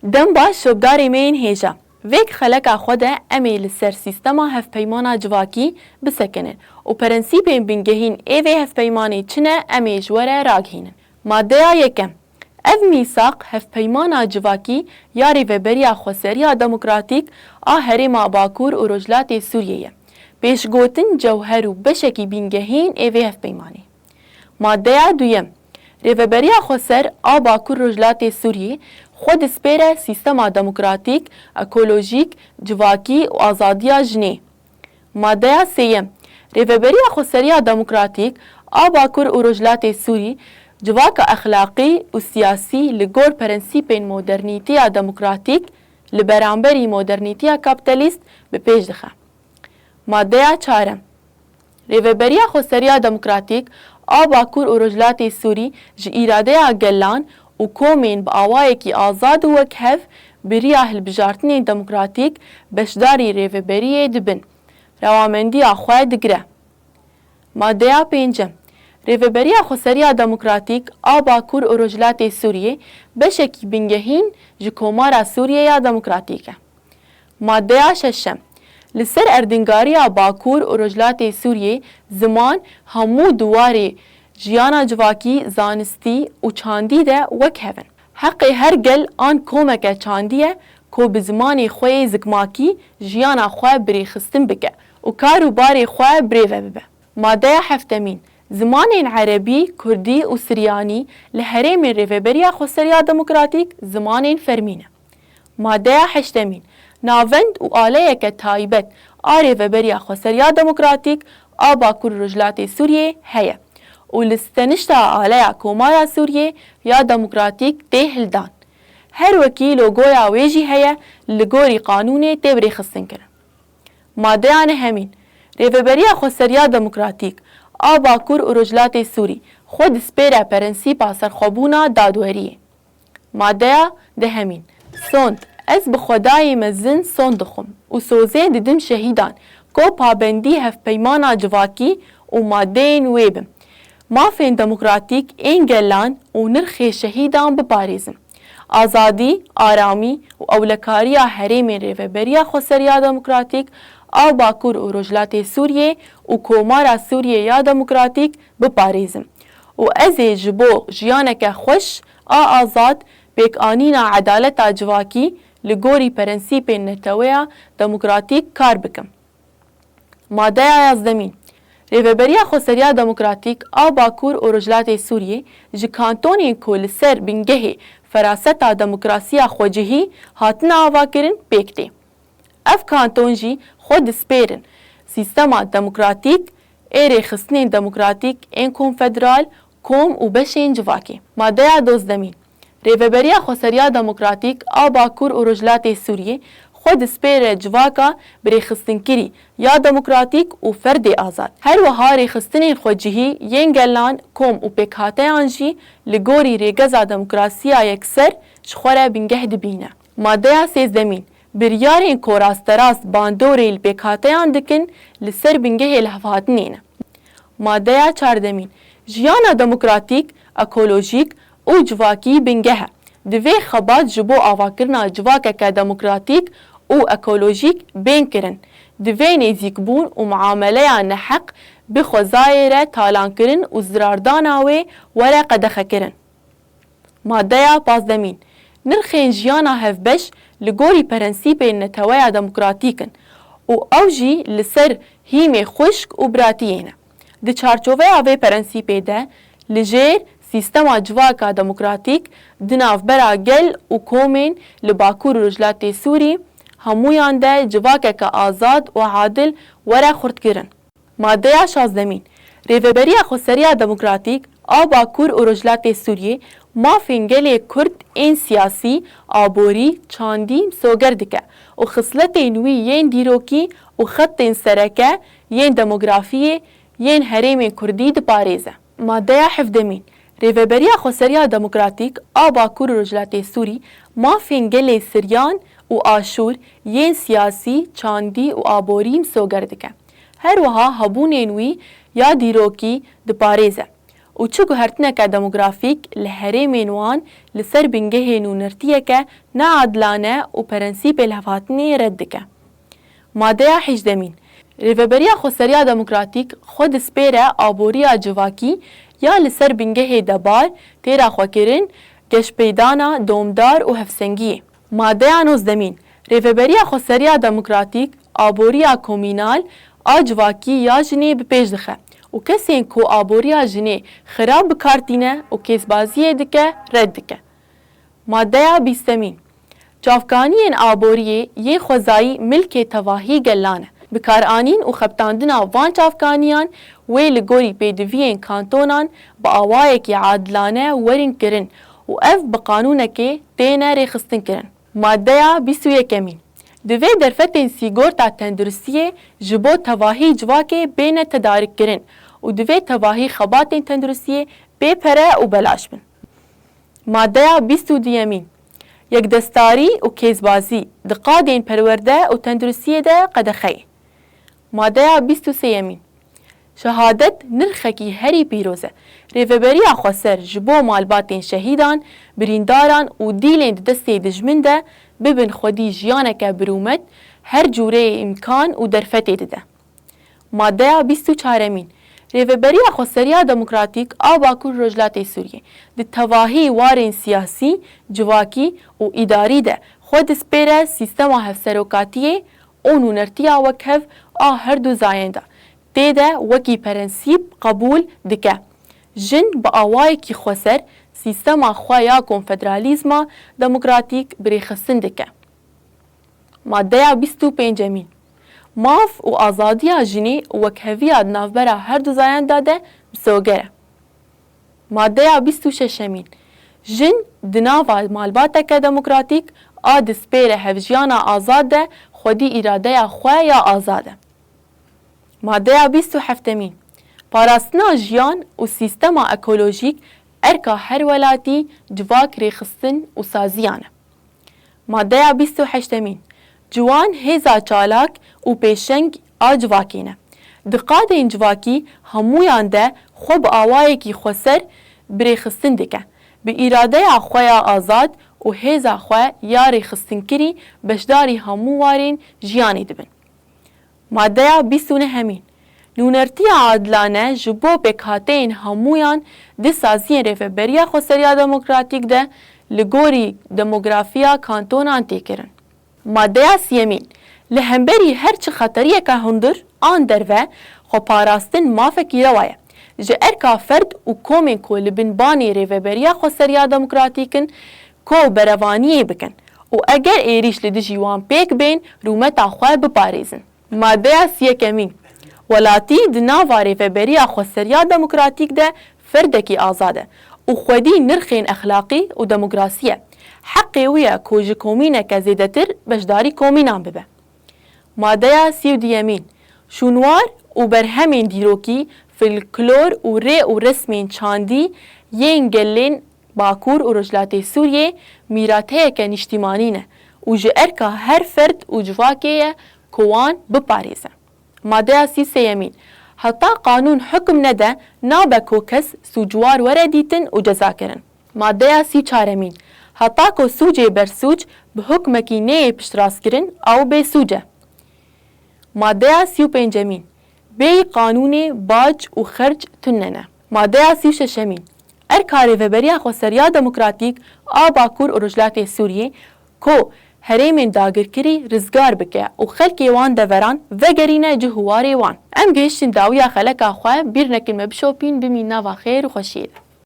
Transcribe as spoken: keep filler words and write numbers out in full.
Dem baş şopdarê me yên hêja. Vêk xeleka xwe de em ê li ser sîstema hevpeymana civakî bisekinin û prensîpên bingehîn ê vê hevpeymanê çi ne em ê ji we re ragihînin. Maddeya yekem. Ev mîsaq hevpeymana civakî ya Rêveberiya Xweseriya Demokratîk a Herêma Bakur û Rojhilatê Sûriyê ye. Pêşgotin, cewher û beşekî bingehîn ê vê hevpeymanê. Maddeya duyem. Rêveberiya Xweser a Bakur Rojhilatê Sûriyê xwe dispêre sîstema demokratîk, ekolojîk, civakî û azadiya jinê. Maddeya sêyem. Rêveberiya Xweseriya Demokratîk a Bakur û Rojhilatê Sûrî civaka exlaqî û siyasî li gor prensîpên modernîtiya demokratîk li beramberî modernîtiya kapîtalîst bi pêş dixe. Maddeya çarem. Rêveberiya Xweseriya Demokratîk a Bakur û Rojhilatê Sûrî ji îradeya gelan û komên bi awayekî azad û wekhev bi riya hilbijartinên demokratîk beşdarî rêveberiyê dibin, rewamendiya xwe digire. Maddeya pêncem. Rêveberiya Xweseriya Demokratîk a Bakur û Rojhilatê Sûriyê beşekî bingehîn ji Komara Sûriyê ya Demokratîk e. Maddeya şeşem. Li ser erdnîgariya Bakur û Rojhilatê Sûriyê ziman hemû diwarê jiyana civakî, zanistî û çandî de wekhev in. Heqê her gel an komeke çandî ye ku bi zimanê xwe yê zikmakî jiyana xwe birêxistin bike û kar û barê xwe birêve bibe. Maddeya heftemîn. Zimanên erebî, kurdî û siryanî li herêmên Rêveberiya Xweseriya Demokratîk zimanên fermî ne. Maddeya heştemîn. Navend û aleyeke taybet a Rêveberiya Xweseriya Demokratîk a Bakur Rojhilatê Sûriyê heye û li stenişta aleya Komara Sûriyê ya Demokratîk tê hildan. Her wekî logoya wê jî heye, li gorî qanûnê tê birêxistinkirin. Maddeya nehemîn. Rêveberiya Xweseriya Demokratîk a Bakur û Rojhilatê Sûrî xwe dispêre prensîpa serxwebûna dadweriyê. Maddeya dehemîn. Sond. Ez bi Xwedayê mezin sond dixwim û sozê didim şehîdan ku pabendî hevpeymana civakî û maddeyên wê bin. Mafên demokratîk ên gelan û nirxê şehîdan biparêzim. Azadî, aramî û ewlekariya herêmên Rêveberiya Xweseriya Demokratîk a Bakur û Rojhilatê Sûriyê û Komara Sûriyê ya Demokratîk biparêzim û ez ê ji bo jiyaneke xweş a azad, pêkanîna edaleta civakî li gorî prensîpên neteweya demokratîk kar bikim. Maddeya yazdemîn. Rêveberiya Xweseriya Demokratîk a Bakur û Rojhilatê Sûriyê ji kantonên ku li ser bingehê feraseta demokrasiya xwecihî hatine avakirin pêk tê. Ev kanton jî xwe dispêrin sîstema demokratîk ê rêxistinên demokratîk ên konfederal, kom û beşên civakê. Maddeya dozdemîn. Rêveberiya Xweseriya Demokratîk a Bakur û Rojhilatê Sûriyê xwe dispêre civaka birêxistinkirî ya demokratîk û ferdê azad. Her wiha rêxistinên xwecihî yên gelan, kom û pêkhateyan jî li gorî rêgeza demokrasiya yekser ji xwe re bingeh dibîne. Maddeya sêzdemîn. Biryarên ku rasterast bandorê li pêkhateyan dikin, li ser bingehê lihevhatinê ne. Maddeya çardemîn. Jiyana demokratîk, ekolojîk û civakî bingeh e. Divê xebat ji bo avakirina civakeke demokratîk û ekolojîk bên kirin. Divê nêzîkbûn û muameleya neheq bi xwezayê re talankirin û zirardana wê were qedexekirin. Maddeya pazdemîn. Nirxên jiyana hevbeş li gorî prensîpên neteweya demokratîk in û ew jî li ser hîmê xwişk û biratiyê ne. Di çarçoveya vê prensîpê de, li jêr sîstema civaka demokratîk di navbera gel û komên li Bakur û Rojhilatê Sûrî hemûyan de civakeke azad û adil were xurtkirin. Maddeya şazdemîn. Rêveberiya Xweseriya Demokratîk a Bakur û Rojhilatê Sûriyê mafên gelê Kurd ên siyasî, aborî, çandî misoger dike û xisletên wî yên dîrokî û xetên sereke yên demografiyê yên herêmên Kurdî diparêze. Maddeya hevdemîn. Rêveberiya Xweseriya Demokratîk a Bakur û Rojhilatê Sûrî mafên gelê Siryan û Aşûr yên siyasî, çandî û aborî misoger dike. Her wiha hebûnên wî ya dîrokî diparêze û çi guhertineke demografîk li herêmên wan li ser bingehê nûnertiyeke neadilane û prensîpê lihevhatinê red dike. Madeya hejdemîn. Rêveberiya Xweseriya Demokratîk xwe dispêre aboriya civakî ya li ser bingehê debar, têra xwekirin, geşpeydana domdar û hevsengiyê. Madeya nozdemîn. Rêveberiya Xweseriya Demokratîk aboriya komînal a civakî ya jinê bi pêş dixe û kesên ku aboriya jinê xirab bi kar tîne û kêsbaziyê dike, red dike. Madeya bîstemîn. Çavkaniyên aboriyê yên xwezayî milkê tevahî gelan e. Bikaranîn û xebitandina van çavkaniyan wê li gorî pêdiviyên kantonan bi awayekî adilane werin kirin û ev bi qanûnekê têne rêxistin kirin. Madeya bîst û yekemîn. Divê derfetên sîgorta tenduristiyê ji bo tevahî civakê bêne tedarikkirin û divê tevahî xebatên tenduristiyê bê pere û belaş bin. Madeya bîst û duyemîn. Yekdestarî û kêzbazî di qadên perwerde û tenduristiyê de qedexe ye. Madeya bîst û sêyemîn. Şehadet nirxekî herî pîroz e. Rêveberiya xweser ji bo malbatên şehîdan, birîndaran û dîlên di destê dijmin de bibin xwedî jiyaneke birûmet, her cûreyê îmkan û derfetê dide. Madeya bîst û çaremîn. Rêveberiya Xweseriya Demokratîk a Bakur Rojhilatê Sûriyê di tevahî warên siyasî, civakî û îdarî de xwe dispêre sîstema hevserokatiyê û nûnertiya wekhev a her du zayenda tê de wekî prensîp qebûl dike. Jin bi awayekî xweser sîstema xwe ya konfederalîzma demokratîk birêxistin dike. Madeya bîst û pêncemîn. Maf û azadiya jinê û wekheviya di navbera her du zayenda de misoger e. Madeya bîst û şeşemîn. Jin di nava malbateke demokratîk a dispêre hevjiyana azad de xwedî îradeya xwe ya azad e. Madeya bîst û heftemîn. Parastina jiyan û sîstema ekolojîk erka her welatî, civak, rêxistin û saziyan e. Madeya bîst û heştemîn. Ciwan hêza çalak û pêşeng a civakê ne. Di qadên civakî hemûyan de xwe bi awayekî xweser birêxistin dike. Bi îradeya xwe ya azad û hêza xwe ya rêxistinkirî beşdarî hemû warên jiyanê dibin. Madeya bîst û nehemîn. Nûnertiya adilane ji bo pêkhateyên hemûyan di saziyên Rêveberiya Xweseriya Demokratîk de li gorî demografiya kantonan tê kirin. Madeya siyemîn. Li hemberî her çi xeteriyeke hundir an derve, xweparastin mafekî rewa ye. Ji erka ferd û komên ku li bin banê Rêveberiya Xweseriya Demokratîk in, ku berevaniyê bikin û eger êrîş li dijî wan pêk bên, rûmeta xwe biparêzin. Madeya siyekemîn. Welatî di nava Rêveberiya Xweseriya Demokratîk de ferdekî azad e û xwedî nirxên exlaqî û demokrasî ye. Heqê wî ye ku ji komîneke zêdetir beşdarî komînan bibe. Madeya sî û duyemîn. Şûnwar û berhemên dîrokî, folklor û rê û resmên çandî yên gelên Bakur û Rojhilatê Sûriyê mîrateyeke niştîmanî ne û ji erka her ferd û civakê ye ku wan biparêze. Madeya sî sêyemîn. Heta qanûn hukm nede, nabe ku kes sûcwar were dîtin û cezakirin. Madeya sî çaremîn. Heta ku sûcê bersûc bi hukmekî neyê piştrastkirin, ew bêsûc e. Madeya sî û pêncemîn. Bêyî qanûnê bac û xerc tune ne. Madeya sî û şeşemîn. Erka Rêveberiya Xweseriya Demokratîk a Bakur û Rojhilatê Sûriyê ku herêmên dagirkirî rizgar bike û xelkê wan deveran vegerîne cih û warê wan. Em gihiştin dawiya xeleka xwe, bîr nekin me bişopîn, bimîn nava xêr û xweşiyê de.